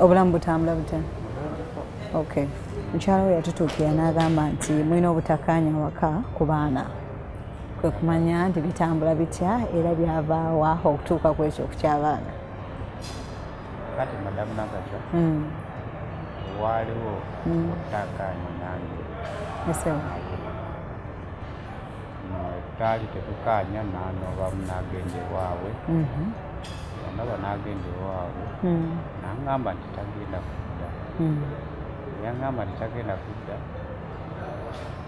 Obulamu butambula butya? Okay. Mukyala we yatutuukira n'agamba nti mulina obutakkaanya waka ku baana. Kwe kumanya nti bitambula bitya era byavaawa okutuuka ku ekyo okuky'abaana. Kati madamu Nagatwa, waaliwo obutakkaanya nange. Twali tetukaanya n'anobamu n'agenda ewaabwe. Yanoba n'agenda ewaabwe n'angamba nti tagenda kudda. Yangamba nti tagenda kudda.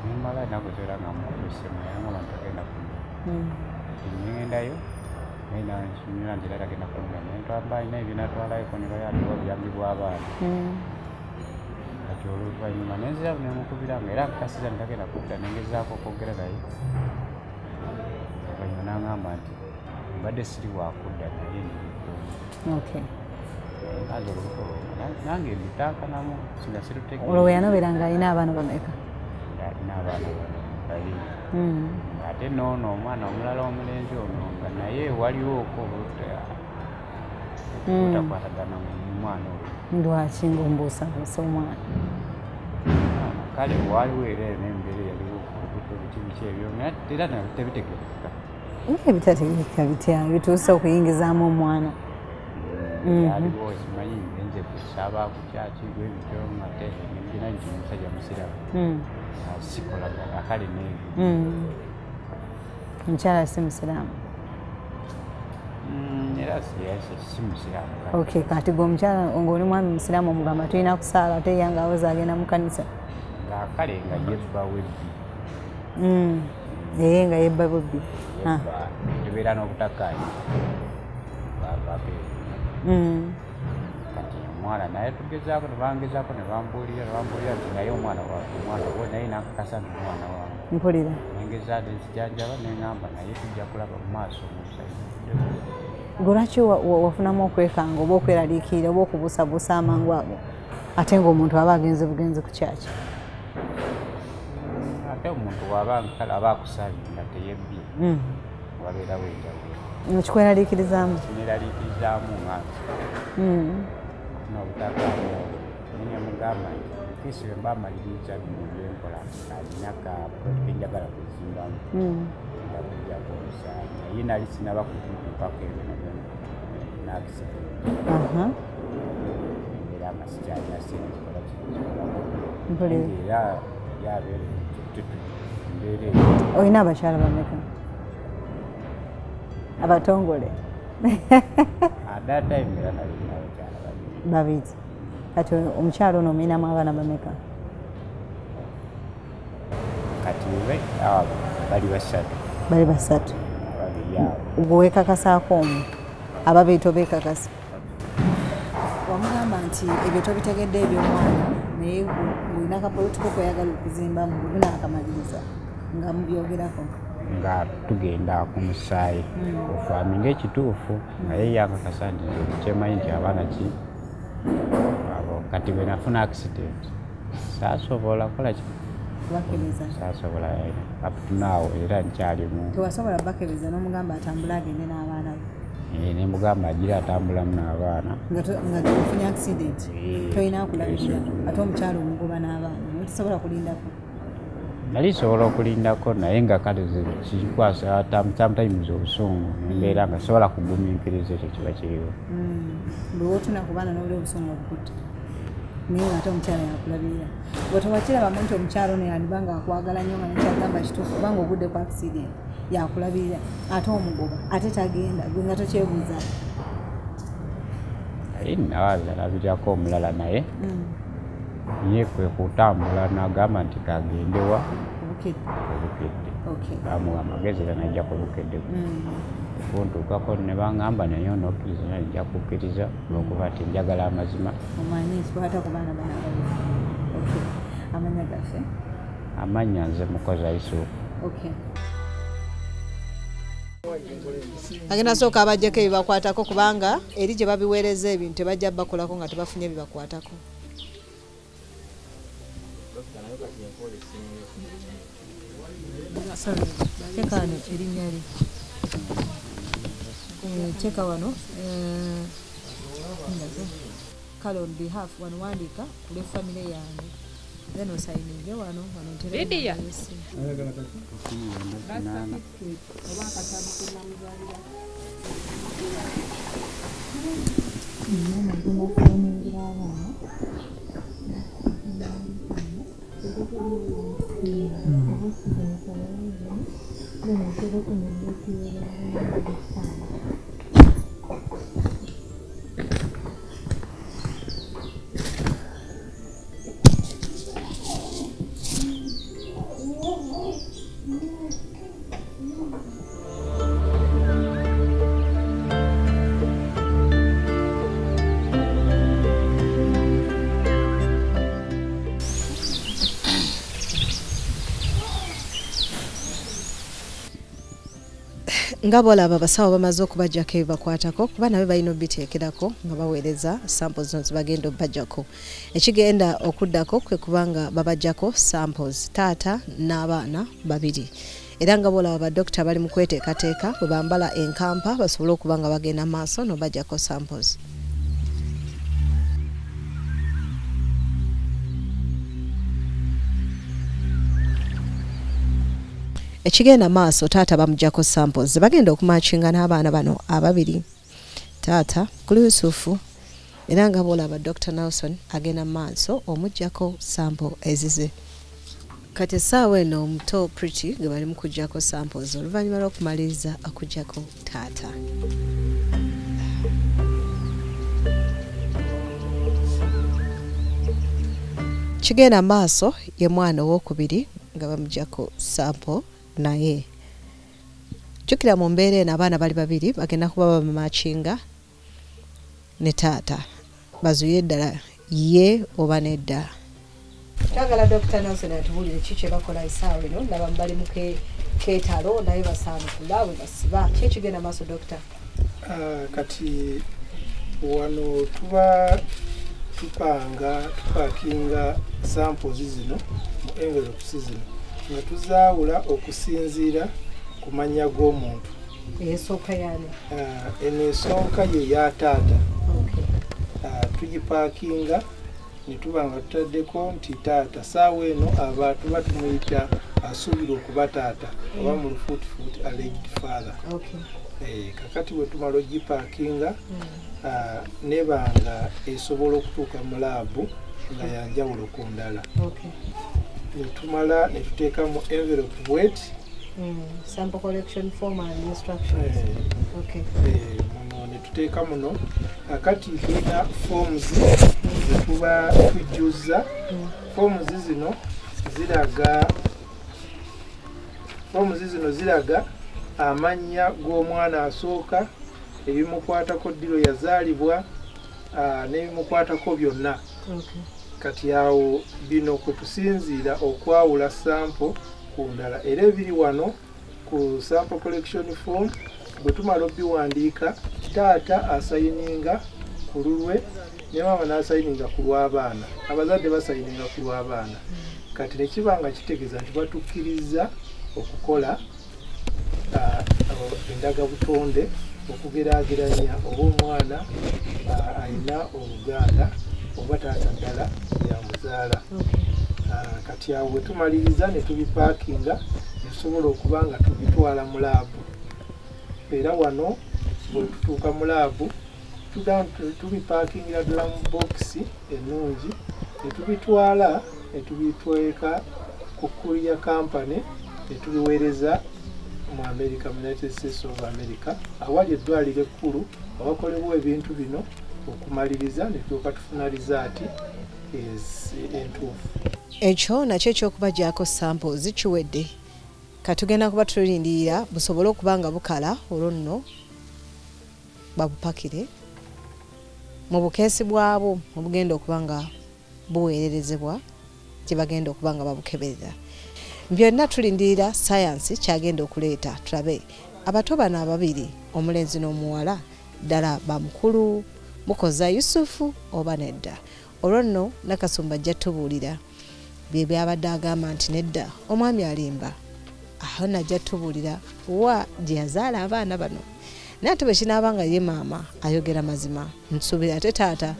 Nimala ennaku zonna nga mukuba essimu, yangamba nti tagenda kudda. Ngendayo naye nankinyula nti era tagenda kudda. Naye ntwamba alina ebinatwalayo ne bayambibwa obuyambi bw'abaana. Kati oluvannyuma ne nziramu ne mukubira nga era nkakasiza nti tagenda kudda, ne ngezaako okwogera naye. Oluvannyuma n'angamba nti mbadde siri wakudda naye ndi mufumbo. Naye olubuto nange ndutankanamu singa sirutegeera. Olwo we yanobeera ng'alina abaana bameka? Ng'alina abaana babiri. Ate n'ono omwana omulala omulenzi ono nga naye waliwooko obutakwatagana mu mwana oyo. Lwaki ng'ombuusabuusa omwana? Kale waaliwo era n'embeera eyaliwo olubuto biki biki ebyo naye era tebitegeerekeka. Ebitategeerekeka bitya bituuse okuyingizaamu omwana? Yaliwo simanyi nze kusaba ku kyaki bwe bityo nga ate nina nti omusajja musiraamu. Sikolagana kale n'ebyo. Omukyala si musiraamu? Era si musiraamu. Okay, kati gwe omukyala ng'oli mwami musiraamu omugamba tulina kusaala ate ye nga awoza agenda mu kkanisa. Nga kale nga yebba webbi. Naye nga yebba bubbi. Tubeera n'obutakkaanya. Bavaako ebyo. Kati omwana naye tugezaako ne bangezaako ne bambuulira nti naye omwana wange omwana we naye n'ankakasa nti omwana wange. Mpulira. Nengeza ne nzijanjaba ne ŋŋamba naye tujja kulaba mu maaso omusajja. Gwe lwaki wafunamu okwekanga oba okweraliikirira oba okubuusabuusa amangu ago ate ng'omuntu aba agenze bugenzi ku kyaki? Ate omuntu bw'aba kale aba akusabye nga teyebbye wabeerawo enjawulo. Ekikweraliikirizaamu? Kineeraliikirizaamu nga n'obutakkaanya naye ne mugamba nti ntiisi bwe mba mmaliriza bino bye nkola alina ka plot ke njagala kuzimbamu ngenda kuggyako omusaayi naye nali sinnaba kutuukako ebyo nabyo n'accident. Embeera nga sikyalina ssente zikola kikolako. Era yabeera embeera eyo. Olina abakyala bameka? Abatongole? At that time era nalina abakyala babiri. Babiri. Kati omukyala ono omulinamu abaana bameka? Kati we abo bali basatu. Bali basatu. Babiri abo. Gwe weekakasaako omu, ababiri tobeekakasa. Wamugamba nti ebyo tobitegedde eby'omwana naye olina akapolotiko k'oyagala okuzimbamu gunaakamaliriza nga mubyogerako. Nga tugenda ku musaayi ofaaminga ekituufu naye yankakasa nti nze kyemanyi nti abaana ki abo. Kati bwe nafuna accident saasobola kukola ki? Kubakebeza. Saasobola up to now era nkyalimu. Tewasobola bakebeza n'omugamba atambule agende n'abaana be? Ne mugamba agira atambulamu n'abaana. Nga ofunye accident tolina kulabirira ate omukyala omugoba n'abaana naye tosobola kulindako? Nali nsobola okulindako naye nga kale kikwasa sometimes obusungu embeera nga sobola kugumiikiriza ekyo kiba kiriwo. Bwe wootuna ku baana n'oli obusungu obukutta naye ng'ate omukyala yakulabirira. Bwe tewakirabamu nti omukyala ono yandiba ng'akwagala nnyo nga nekyagamba kituufu kubanga ogudde ku accident yakulabirira ate omugoba ate tagenda gwe nga tokyebuuza. Naye nalabirirako omulala naye ye kwe kutambula n'agamba nti kagendewa Bukedde. Bamuwa amagezi era najja ku Bukedde. Kuntuukako ne baŋŋamba naye onokkiriza naye nja kukkiriza olw'okuba nti njagala amazima. Omanyi ekikwata ku baana bano ababiri. Amannya gaffe? Amannya nze Mukoza Yusufu. Agenda sooka abaggyeko ebibakwatako kubanga eri gye babiweereza ebintu tebajja bakolako nga tebafunye ebibakwatako. Teeka wano erinnya lye. Teeka wano. Kale on behalf wano wandiika ku lwe famire yange, then osayininge wano wano ntere. Lydia. Oba akatabo ke namuzaalira. Nga bw'olaba abasawo bamaze okubaggyako ebibakwatako, kuba nabo balina obiteekerako nga baweereza samples zino zebagenda obbaggyako. Ekigenda okuddako kwe kubanga babaggyako samples taata n'abaana babiri. Era nga bw'olaba badokita bali mu kweteekateeka bwe bambala enkampa basobole okuba nga bagenda maaso n'obaggyako samples. Ekigenda maaso taata bamuggyako samples bagenda okumakinga n'abaana bano ababiri, taata kuli Yusufu, era nga bw'olaba Dr. Nelson agenda maaso omuggyako sample ezize. Kati essaawa eno omuto Pretty ge bali mu kuggyako samples oluvannyuma lw'okumaliriza okuggyako taata. Kigenda maaso ye mwana owookubiri nga bamuggyako sample naye. Jjukira mu mbeera eno abaana bali babiri bagenda kuba bamakinga ne taata bazuye ddala ye oba nedda. Twagala Dr. Nelson atubuulire ki kye bakola essaawa eno, ndaba bali mu keetalo naye basaanukula bwe basiba. Ki ekigenda maaso Dokita? Kati wano tuba tupanga tupakinga samples zino mu envelopes zino nga tuzaawula okusinziira ku mannya g'omuntu. Esooka yani? Eno esooka ye ya taata. Tugipaakinga ne tuba nga tutaddeko nti taata. Saawa eno aba tuba tumuyita asuubira okuba taata oba mu lufuutifuuti alleged father. Kakati bwe tumala ogipaakinga neba nga esobola okutuuka mu laabu nga yanjawulo ku ndala. Netumala netuteeka mu envelope bweti. Sample collection form and instructions. Muno netuteeka muno. Kakati tulina forms zetuba tujjuza. Forms zino ziraga, forms zino ziraga amannya g'omwana asooka, ebimukwatako ddiro yazaalibwa, n'ebimukwatako byonna. Kati awo bino kwe tusinziira okwawula sample ku ndala. Era ebiri wano ku sample collection form bwe tumala obiwandiika, taata asayininga ku lulwe ne maama n'asayininga ku lw'abaana. Abazadde basayininga ku lw'abaana. Kati ne kiba nga kitegeeza nti batukkiriza okukola endagabutonde okugeraageranya oba omwana alina oluganda oba taata ddala yamuzaala. Kati awo bwe tumaliriza ne tubipaakinga ne tusobola okuba nga tubitwala mu laabu. Era wano bwe tutuuka mu laabu tubipaakingira ddala mu bookisi ennungi ne tubitwala ne tubitweka ku courier company ne tubiweereza mu America, mu United States of America, awali eddwaliro ekkulu awakolebwa ebintu bino okumaliriza ne tutuuka tufuna rizaati entuufu. Ekyo nakyo eky'okubaggyako samples kiwedde. Katugenda kuba tulindirira busobole okuba nga bukala olwo nno babupakire mu bukeesi bwabwo obugenda okuba nga buweererezebwa gye bagenda okuba nga babukeberera. Byonna tulindirira sayansi kyagenda okuleeta tulabe abato bano ababiri omulenzi n'omuwala ddala bamukulu Mukoza Yusufu oba nedda. Olwo nno Nakasumba ajja tubuulira bye byabadde agamba nti nedda omwami alimba. Aho najja tubuulira wa gye yazaala abaana bano. Naye ate bwe kinaaba nga ye maama ayogera mazima, nsuubira ate taata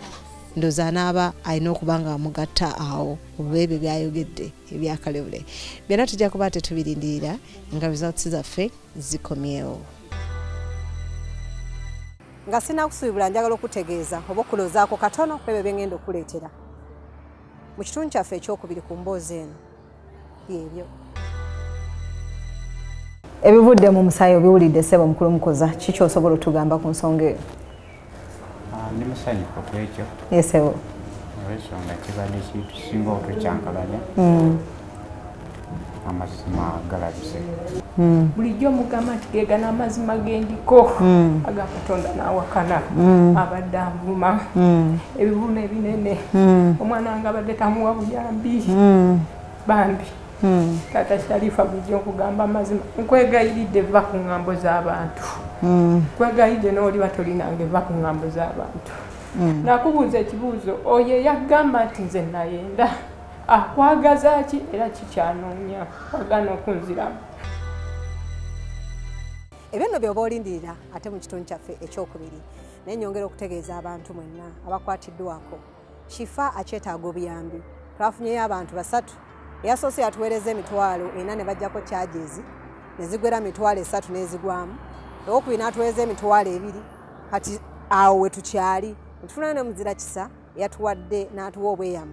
Ndowooza anaaba alina okuba nga amugatta awo olw'ebyo byayogedde ebyakalebule. Byonna tujja kuba tetubirindirira nga results zaffe zikomyewo. Nga sinakusuubula njagala okutegeeza oba okulowoozaako katono ku ebyo bye ngenda okuleetera mu kitundu kyaffe ekyokubiri ku mboozi eno. Byebyo ebivudde mu musaayi obiwulidde ssebo mukulu Mukoza, kiki osobola otugamba ku nsonga eyo? Ndi musanyufu ku ekyo. Ye ssebo. Olw'ensonga kibadde kitusinga otukyankalanya. Amazima galabise. Bulijjo mugamba nti geegana amazima gendiko aga Katonda n'awakana. Abadde anvuma ebivumo ebinene. Omwana wange abadde tamuwa buyambi. Bambi. Taata Sharifa bulijjo nkugamba amazima. Nkwegayiridde va ku ŋŋambo z'abantu. Nkwegayiridde n'oliba tolinange va ku ŋŋambo z'abantu. Nakubuuza ekibuuzo oyo eyagamba nti nze nayenda akwagaza ki era kikyanoonya wagaana okunziramu. Ebyo nno by'oba olindirira ate mu kitundu kyaffe ekyokubiri. Naye nnyongera okutegeeza abantu mwenna abakwatiddwako. Shifa akyetaaga obuyambi. Twafunyeyo abantu 3. Eyasoose yatuweereza 400 ne bajjako charges ne zigwera 300 n'ezigwamu. Owokubiri n'atuweereza 200. Kati awo we tukyali. Tufunayo ne Muzira Kisa yatuwadde n'atuwa obweyamu.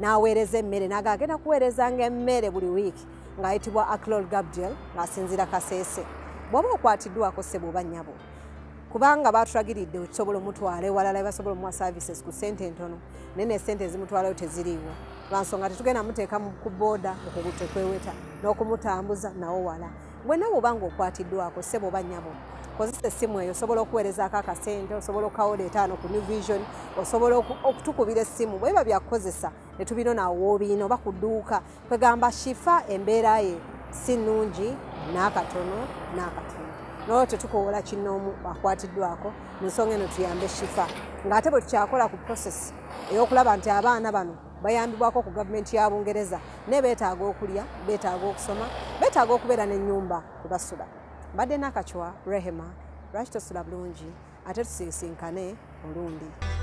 N'aweereza emmere n'agamba agenda kuweerezanga emmere buli wiiki ng'ayitibwa Aklol Gabriel ng'asinziira Kasese. Bw'oba okwatiddwako ssebo oba nnyabo, kubanga baatulagiridde okusobola omutwala ewalala basobola omuwa services ku ssente entono, naye n'essente ezimutwalayo teziriiwo. Lwa nsonga tetugenda muteeka ku booda okugulu tekweweta n'okumutambuza nawo wala. Bwenna bw'oba ng'okwatiddwako ssebo oba nnyabo, kozesa essimu eyo, osobola okuweerezaako akasente, osobola okukawola 5 ku New Vision, osobola okutukubira essimu bwe biba byakukozesa ne tubinona awo w'obiina oba ku dduuka. Kwegamba Shifa embeera ye si nnungi n'akatono n'akatono. N'olwo tetukoowola kinnoomu akwatiddwako mu nsonga eno tuyambe Shifa. Ng'ate bwe tukyakola ku process ey'okulaba nti abaana bano bayambibwako ku gavumenti ya Bungereza, naye beetaaga okulya, beetaaga okusoma, beetaaga okubeera n'ennyumba kwe basula. Mbadde Nakachwa Rehema, lwaki tosula bulungi ate tusisinkane olundi.